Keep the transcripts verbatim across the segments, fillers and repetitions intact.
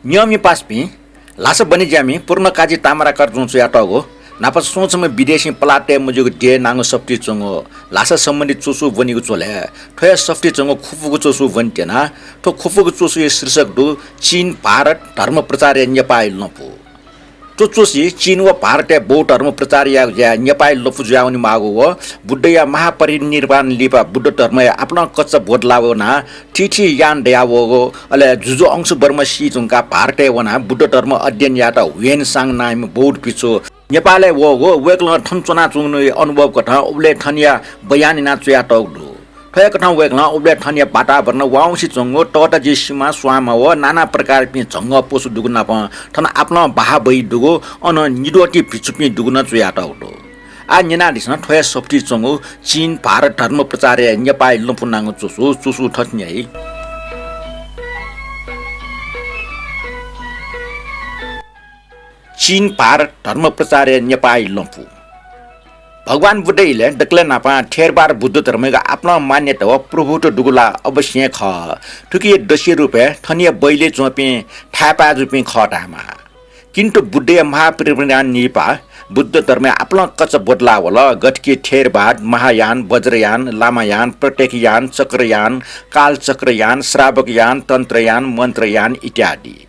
नियमय् पासापिं, ल्हासा बने ज्यामि पूर्णकाजी ताम्राकार जुं च्वयातःगु न्हापा स्वंछम्ह विदेशीं पलाः तये मज्यूगु देय् नांगु सफुतिइ च्वंगु ल्हासा सम्बन्धी च्वसु ब्वनीगु झ्वलय् थ्व हे सफुतिइ च्वंगु खुफुगु च्वसु ब्वने त्यना। थ्व खुफुगु च्वसुया शीर्षक दु चीन भारत धर्म प्रचारया नेपाःया लँपु। थ्व च्वसुइ चीन व भारतय् बौद्ध धर्म प्रचार यायेगु ज्याय् नेपाःया लँपु जुयावनेमाःगु व बुद्धया महापरिनिर्वाण लिपा बुद्ध धर्मया आपालं कच्चा बोध लाः वनाः थीथी यान दयावःगु, अले जुजु अंशुवर्मा सी धुंकाः भारतय् वनाः बुद्ध धर्म अध्ययन यायेत ह्वेन साङ नांम्ह बौद्ध भिक्षु नेपालय् वःगु, वय्कलं थन च्वनाच्वंगु अनुभवकथं उबलय् थनया बयान यानाः च्वयातःगु दु। थ्व हे कथं वय्कलं उबलय् थनया वातावरण, वाउँसे च्वंगु तःताजी सिमा, स्वांमा व नाना प्रकारपिं झंगः पशु दुगु नापं थन आपालं बाहाः बही दुगु, अन निद्वःति भिक्षुपिं दुगु नं च्वयातःगु दु। आः न्यनादिसँ थ्व हे सफुतिइ च्वंगु चीन भारत धर्म प्रचारया नेपाःया लँपु नांगु च्वसु, च्वसु थथे न्ह्याइ। चीन भारत धर्म प्रचारया नेपाःया लँपु। भगवान बुद्ध इलय् दकलय् न्हापां थेरवाद बुद्ध धर्मयागु आपालं मान्यता व प्रभुत्व दुगु ला अवश्य हे खः। थुकिया दसि रूपय् थनया बहिलय् च्वंपिं थाय्पाय् जूपिं खः धायेमाः। किन्तु बुद्धया महापरिनिर्वाण लिपा बुद्ध धर्मया आपालं कच्चा बोध लाः वल, गथे कि थेरवाद, महायान, वज्रयान, लामायान, प्रत्यक्षयान, चक्रयान, कालचक्रयान, श्रावकयान, तन्त्रयान, मन्त्रयान इत्यादि।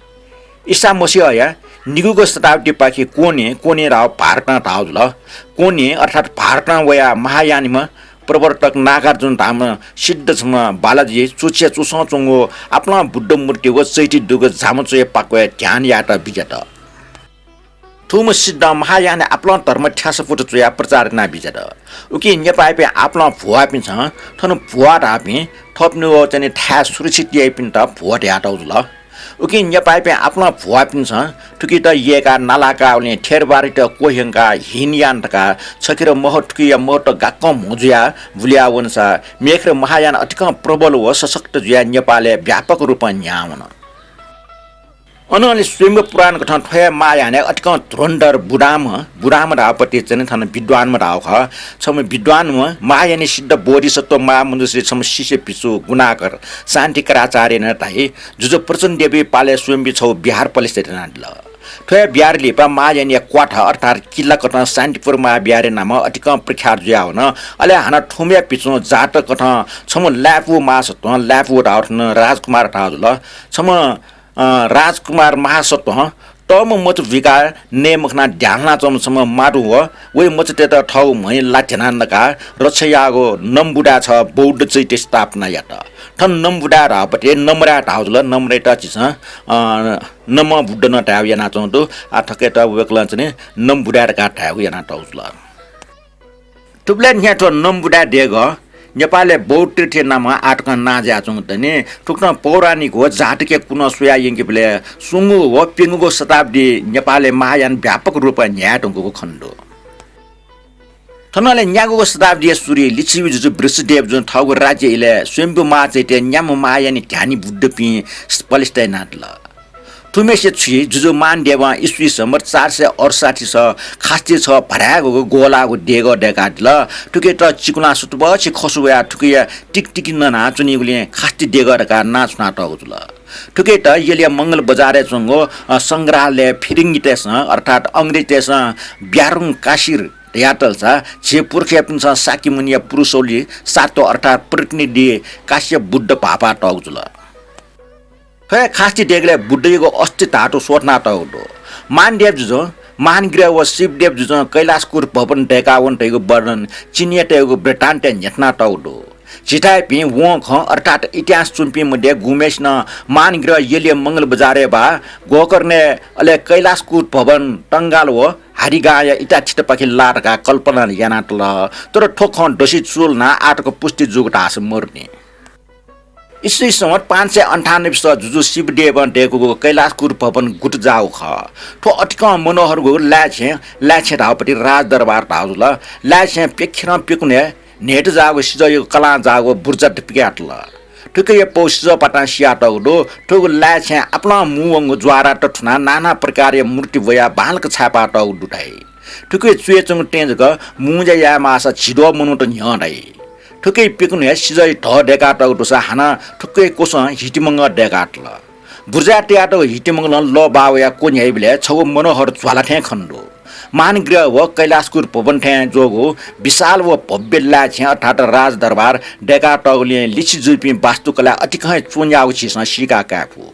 ईसा मसीहया निगूगु शताब्दीपाखे क्वने, क्वने धाःगु भारतं धाःगु जुल। क्वने अर्थात् भारतं वयाः महायानम्ह प्रवर्तक नागार्जुन धाःम्ह सिद्ध छम्ह बालाजी च्वछिया च्वसं च्वंगु आपालं बुद्ध मूर्ति व चैत्य दुगु झामु च्वय् पाक्वय् ध्यान यायेत बिज्यात। थुम्ह सिद्धं महायानय् आपालं धर्म थ्यासपुट च्वयाः प्रचार याना बिज्यात। उकिं नेपाःपिं आपालं भुवाःपिन्सं थन भुवाः धाःपिं थःपिनिगु चाहिँ थाय् सुरक्षित याइपिन्त भुवाः धयातःगु जुल। उकिं नेपाःपिं आपालं भुवाःपिन्सं थुकित यय्काः नालाकावलिं थेरवादयात क्वह्यंकाः हीनयान धकाः छखेर महत्व, थुकिया महत्व गाक्कं म्हो जुयाः बुलया वंसा मेखेर महायान अतिकं प्रबल व सशक्त जुयाः नेपालय् व्यापक रूपं न्ह्यावन। अनंलि स्वयम्भू पुराण कथं थ्व हे महायानय् अतिकं धुरन्धर बुधाम्ह, बुधाम्ह धाःपति चाहिँ थन विद्वान्म्ह धाःगु खः। छम्ह विद्वान्म्ह महायानी सिद्ध बोधिसत्व महामञ्जुश्री छम्ह शिष्य भिक्षु गुणाकर शान्तिकराचार्यं धाइ, जुजु प्रचण्डदेवया पालय् स्वयम्भूं छगू बिहार पलिस्था यानादिल। थ्व हे बिहार लिपा महायानया क्वाथ अर्थात् किल्ला कथं शान्तिपुर महाविहार नामं अतिकं प्रख्यात जुयावन। अले हानं थुम्हया भिक्षुं जातक कथं छम्ह लाय्पु महासत्वं, लाय्पु धाःगु थन राजकुमार धाःगु जुल। छम्ह अ, राजकुमार महासत्वं तःम्ह मचा बुइकाः नये मखनाः ध्यान यानाच्वंम्ह छम्ह मातुं व वया मचातय्त थःगु म्हय् लाथ्यानाः नकाः रक्षा याःगु नम्बुदाय् छगू बौद्ध चैत्य स्थापना यात। थन नम्बुदाय् धाःपति नम्राय् धाःगु जुल। नम्राय्‌यात झीसं, अ, नम्ह बुद्ध नं धायेगु यानाच्वंगु दु। आः थुकियात वय्कलं चाहिँ नम्बुदाय् धकाः धायेगु यानातःगु जुल। थुबलय् न्ह्याः थ्व नम्बुदाय् देगः नेपालय् बौद्ध तीर्थ नामं आःतकं नां जुयाच्वंगु दनि। थुकथं पौराणिक व जातकया कुनं स्वयाः यंकेबलय् स्वंगू व प्यंगूगु शताब्दी नेपालय् महायान व्यापक रूपं न्ह्याये धुंकूगु खनेदु। थनंलि न्यागूगु शताब्दीया सुरुइ लिच्छवि जुजु वृषदेव जुं थःगु राज्य इलय् स्वयम्भू महाचैत्य न्याम्ह महायानी ध्यानी बुद्धपिं पलिस्था यानादिल। थुम्हेसिया छुइ जुजु मानदेवं इस्वी संवत् चार सय अठसट्ठी स खास्ति छगः भराय्गूगु ग्वलाःगु देगः दय्कादिल। थुकियात चिकुलां सुतुबछि खसु वयाः थुकिया तिकितिकि ननाः च्वनीगुलिं खास्ति देगः धकाः नां छुनातःगु जुल। थुकियात यलया मंगल बजारय् च्वंगु, अ, संग्रहालय फिरिङ्गीतय्सं अर्थात् अंग्रेजतय्सं ब्यारुङ कासिर धयातःसा झी पुर्खापिन्सं शाक्यमुनिया पुरुषौली सात्व अर्थात् प्रतिनिधि काश्यप बुद्ध भाःपाः तःगु जुल। थ्व हे खास्ति देगलय् बुद्धयागु अस्थि धातु स्वथनातःगु दु। मानदेव जुजुं, महानगृह व शिवदेव जुजुं कैलाशकूट भवन दय्कावन धइगु वर्णन चिनियातय्गु वृत्तान्तय् न्ह्यथनातःगु दु। झीथाय्पिं वंखँ अर्थात् इतिहास च्वंपिं मध्ये गुम्हेसिनं महानगृह यलया मंगल बजारय् वा गोकर्णय् अले कैलाशकूट भवन तंगाल व हारिगांया इटाथितपाखे लाः धकाः कल्पना यानातल। तर थ्व खँ दसि चूलानाः आःतक पुष्टि जूगु धाःसा मदुनि। इस्वी संवत् पाँच सय अन्ठानब्बे स जुजु शिवदेवं दय्कूगु कैलाशकूट भवन गुत जाःगु खः। थ्व अतिकं मनोहरगु लाय्छेँ, लाय्छेँ धाःपति राजदरबार धाःगु जुल। लाय्छेँ प्यखेरं प्यकुनय् न्हय्त जाःगु सिजःयागु कलां जाःगु बुर्जा पिकयातल। थुकिया पौ सिजःपातां सियातःगु दु। थुगु लाय्छेँय् आपालं मू वंगु ज्वारात थुनाः नाना प्रकारया मूर्ति ब्वयाः बांलाक छाय्पातःगु दु धाइ। थुकिया च्वय् च्वंगु तँय् जक मू ज्या यायेमाःसा झिद्वः मनूत न्ह्यः धाइ। थुकिया प्यकुनय् सिजःया धः दय्कातःगु दुसा हानं थुकिया क्वसं हितिमंगः दय्कातल। बुर्जाया तयातःगु हितिमंगलं लः बाः वयाः क्वन्ह्याइबलय् छगू मनोहर ज्वाला थें खने दु। महानगृह व कैलाशकुर भवन थें ज्वःगु विशाल व भव्य लाय्छेँ अर्थात् राजदरबार दय्कातःगुलिं लिसे जुइपिं वास्तुकलाय् अतिकं हे च्वन्ह्याःगु झीसं सीका काये फु।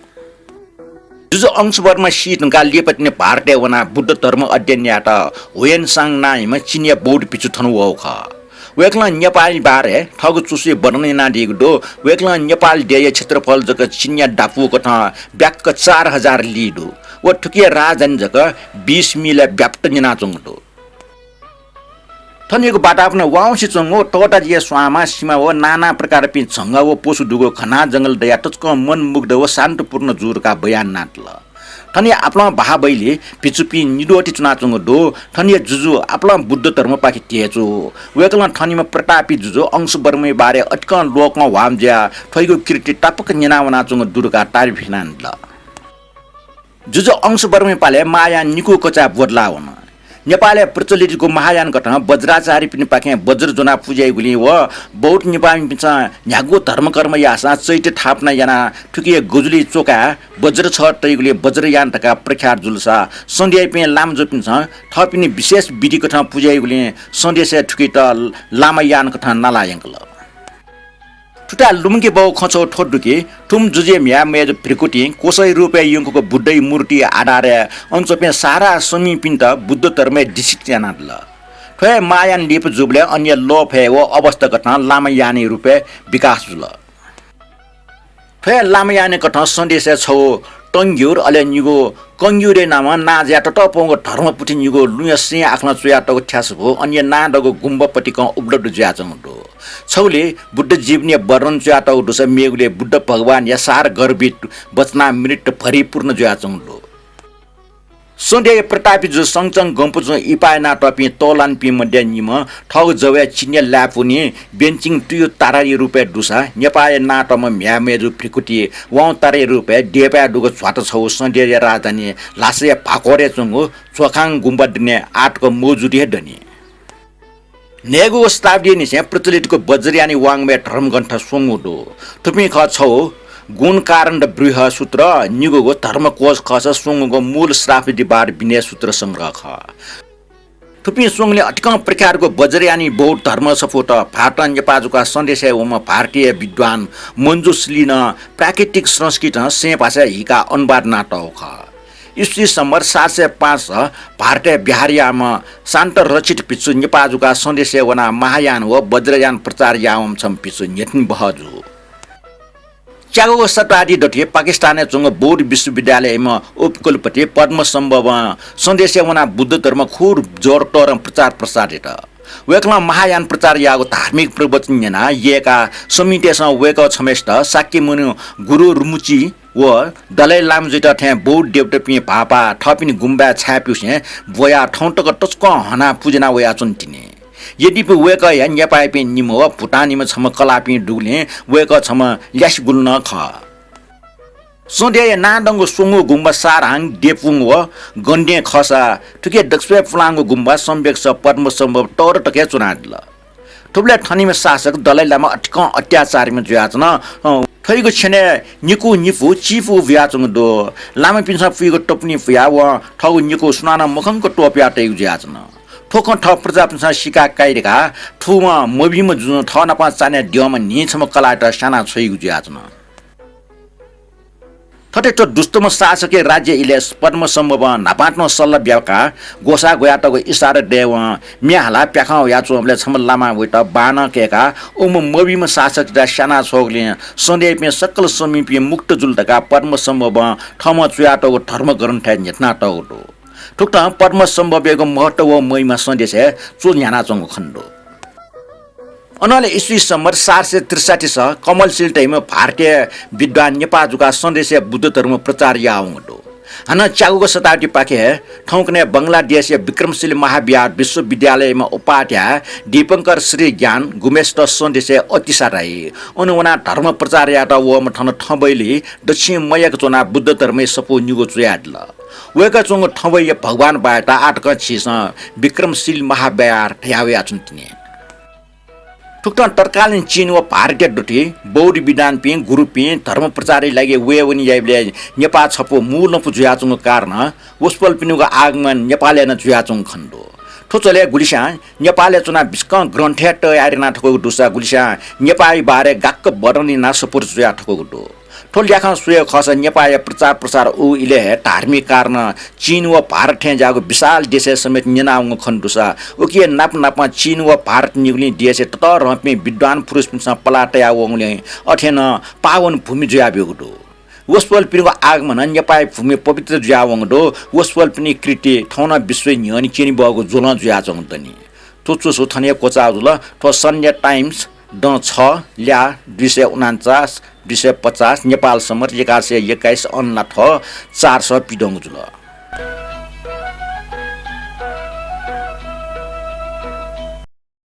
जुजु अंशुवर्मा सी धुंकाः लिपा तिनि भारतय् वनाः बुद्ध धर्म अध्ययन यायेत हुएनसाङ नां इम्ह चिनिया बौद्ध भिक्षु थन वःगु खः। वय्कलं नेपालया बारे थःगु चुसुइ वर्णन यानादीगु दु। वय्कलं नेपाल देय्या क्षेत्रफल जक चिनिया दापुकथं ब्याक्क चार हजार ली दु। व थुकिया राजधानी जक बीस मिलय् व्याप्त न्यनाच्वंगु दु। थनयागु वातावरण वाउँसे च्वंगु तोताजिया स्वांमा सिमा व नाना प्रकारपिं झंगः व पशु दुगु घना जंगल दयाः तसकं मनमुग्ध व शान्तपूर्ण जू धकाः बयान यानातल। थनया आपालं बहाबैली भिक्षुपिं निद्वःति च्वनाच्वंगु दु। थनया जुजु आपालं बुद्ध धर्मपाखे त्यःच्वः। वय्कलं थनिम्ह प्रतापी जुजु अंशुवर्मया बारे अतिकं लोकं ह्वाम जुयाः थ्वयागु कीर्ति तापाक न्यना वनाच्वंगु दु धकाः तारिफ यानादिल। जुजु अंशुवर्मया पालय् महायान निकू कचाय् बदला वन। नेपालय् प्रचलितगु महायान कथं वज्राचार्यपिनिपाखें वज्र ज्वनाः पुज्याइगुलिं व बौद्ध नेपाःमिपिन्सं न्ह्यागु धर्मकर्म याःसां चैत्य थापना यानाः थुकिया गजुलिइ च्वकाः वज्र छः तइगुलिं वज्रयान धकाः प्रख्यात जुलसा सन्ध्यायापिं लामा जुपिन्सं थःपिनि विशेष विधि कथं पुज्याइगुलिं सन्ध्यासय् थुकित लामायान कथं नाला यंकल। थुथाय् लुमंके बौ खँ छौ थ्व दु कि थुम जुजुया म्ह्याय् मय्जु भृकुटिं कोसया रूपय् यंकूगु बुद्धया मूर्तिया आधारय् अन च्वंपिं सारा समीपिन्त बुद्ध धर्मय् दीक्षित यानादिल। थ्व हे महायान लिपा जूबलय् अनया लः फय् व अवस्था कथं लामायानया रूपय् विकास जुल। थ्व हे लामायानया कथं सन्ध्यासय् छगू तंग्युर अले निगू कंग्युरे नामं नां जुयाः ततःप्वंगु धर्मपुथि निगू लुँया सें आखलं च्वयातःगु थ्यासपु अनया नां दःगु गुम्बा पतिकं उपलब्ध जुयाच्वंगु दु। छगुलिइ बुद्ध जीवनीया वर्णन च्वयातःगु दुसा मेगुलिइ बुद्ध भगवानया सार गर्भित वचनामृत भरिपूर्ण जुयाच्वंगु दु। सन्ध्याया प्रतापी जु संचङ गम्पुचुं इपा यानातःपिं तःलाःनिपिं मध्ये निम्ह थःगु जवय् चिनिया लाय्पुनि बेन्चिङ तुयु ताराया रूपय् दुसा नेपाःया नांतःम्ह म्ह्याय् मय्जु भृकुटि वाउँ ताराया रूपय् देपाय् दुगु झ्वाता छगू सन्ध्याया राजधानी ल्हासाया भाकोरय् च्वंगु च्वखाङ गुम्बा दुने आःतक मौजुद हे दनि। न्हय्गू शताब्दीनिसें प्रचलितगु वज्रयानी वाङ्मय धर्मग्रन्थ स्वंगू दु। थुपिं खः छगू गुणकारण्ड बृहः सूत्र, निगूगु धर्मकोश खःसा स्वंगूगु मूल श्रावस्तिवाद विनय सूत्र संग्रह खः। थुपिं स्वंगुलिं अतिकं प्रख्यातगु वज्रयानी बौद्ध धर्म सफूत भारतं नेपाः जुकाः सन्देशय् वंम्ह भारतीय विद्वान मञ्जुश्रीनं प्राकृतिक संस्कृतं सें भाषाय् हिकाः अनुवाद यानातःगु खः। इस्वी सम्बत सात सय पाँच भारतय् बिहारयाम्ह शान्त रक्षित भिक्षु नेपाः जुकाः सन्देशय् वनाः महायान व वज्रयान प्रचार यावंम्ह छम्ह भिक्षु न्ह्यथना बहः जू। च्यागूगु शताब्दी दथुइ पाकिस्तानय् च्वंगु बौद्ध विश्वविद्यालययाम्ह उपकुलपति पद्मसम्भवं सन्देशय् वनाः बुद्ध धर्म खुब जोडतोडं प्रचार प्रसार यात। वय्कलं महायान प्रचार याःगु धार्मिक प्रवचन न्यनाः यय्काः समीतय्सं वय्कः छम्हय्सित शाक्यमुनि गुरु रुमुचि व दलाइ लामा जुइत थें बौद्ध देवतापिं भाःपाः थःपिनि गुम्बाय् छाय्प्यूसें ब्वयाः थौं तक तसकं हनाः पुज्याना वयाच्वन तिनि। यद्यपि वय्कःया नेपाःयापिं निम्ह व भुटानयाम्ह छम्ह कलाःपिं दुगुलिं वय्कः छम्ह ल्यासेगुलु नं खः। सन्ध्याया नांदंगु स्वंगू गुम्बा सारहाङ, देपुङ व गन्डें खःसा थुकिया दक्वसिबय् पुलांगु गुम्बा सम्यक्स पद्मसम्भव तःदँ तक हे च्वनादिल। थुबलय् थनिम्ह शासक दलाइ लामा अतिकं अत्याचारीम्ह जुयाच्वन। अँ, थ्वयागु छेनय् निकू निपु चिपु बुयाच्वंगु दु। लामापिन्सं पुइगु तपुनि पुयाः वं थःगु निकू सुनानं मखंक त्वपुया तइगु जुयाच्वन। थ्व खँ थः प्रजापिन्सं सीका काइ धकाः थुम्ह मभिंम्ह जुजुं थः नाप चान्हय् द्यःम्ह न्हिं छम्ह कलाःयात स्याना छ्वइगु जुयाच्वन। थथे थ्व दुष्टम्ह शासकया राज्य इलय् पद्मसम्भवं न्हापांतुं सल्लाह ब्याकाः ग्वसाः ग्वयातःगु इसारा दयेवं म्ये हालाः प्याखं वयाच्वंबलय् छम्ह लामां वइत बानं कय्काः उम्ह मभिंम्ह शासकयात स्याना छ्वःगुलिं सन्ध्यायापिं सकल समीपिं मुक्त जुल धकाः पद्मसम्भवं थःम्हं च्वयातःगु धर्मग्रन्थय् न्ह्यथनातःगु दु। थुकथं पद्मसम्भवयागु महत्व व महिमा सन्देशय् च्वल्ह्यानाच्वंगु खने दु। अनंलि इस्वी सम्बत सात सय त्रिसठ्ठी स कमलशील धइम्ह भारतीय विद्वान नेपाः जुकाः सन्देशय् बुद्ध धर्म प्रचार याःवंगु दु। हानं च्यागूगु शताब्दीपाखे हे थौंकन्हय् बंगलादेशया विक्रमशील महाविहार विश्वविद्यालययाम्ह उपाध्याय दीपंकर श्री ज्ञान गुम्हेसित सन्देशय् अतिसा धाइ। अन वनाः धर्म प्रचार यायेत वःम्ह थन थँबैली दच्छि मयय्क च्वनाः बुद्ध धर्मया सफू निगू च्वयादिल। वय्कः च्वंगु थँबैया भगवान बाःयात आःतकं झीसं विक्रमशील महाविहार धयावयाच्वन तिनि। थुकथं तत्कालीन चीन व भारतीय दूतपिं, बौद्ध विद्वानपिं, गुरुपिं धर्म प्रचारया लागि वयेवने याइबलय् नेपाः छपु मूलपु जुयाच्वंगु कारणं वसपोलपिनिगु आगमन नेपालय् नं जुयाच्वंगु खनेदु। थ्व चले गुलिस्यां नेपालय् च्वनाः बिस्कं ग्रन्थय् तयार याना थकूगु दुसा गुलिस्यां नेपाःया बारे गाक्क वर्णन यानाः सफूत जुया थकूगु दु। थ्व ल्याखं स्वयेगु खःसा नेपाःया प्रचार प्रसार उ इलय् हे धार्मिक कारणं चीन व भारत थें ज्याःगु विशाल देशय् समेत न्यनावंगु खनेदुसा उकिया नाप नापं चीन व भारत निगुलिं देशय् ततःधंपिं विद्वान पुरुषपिन्सं पलाः तयावंगुलिं अथे नं पावन भूमि जुयाब्यूगु दु। वसपोलपिनिगु आगमनं नेपाःया भूमि पवित्र जुयावंगु दु। वसपोलपिनि कृति थौं नं विश्वय् न्ह्यःने क्यनेबहःगु ज्वलं जुयाच्वंगु दनि। थ्व च्वसु थन हे क्वचाः जुल। थ्व सन्ध्या टाइम्स दँ छ, ल्याः दुई सय उनान्चास, दुई सय पचास, नेपाल सम्बत एघार सय एक्काइस अनलाथ्व चार सः पिदंगु जुल।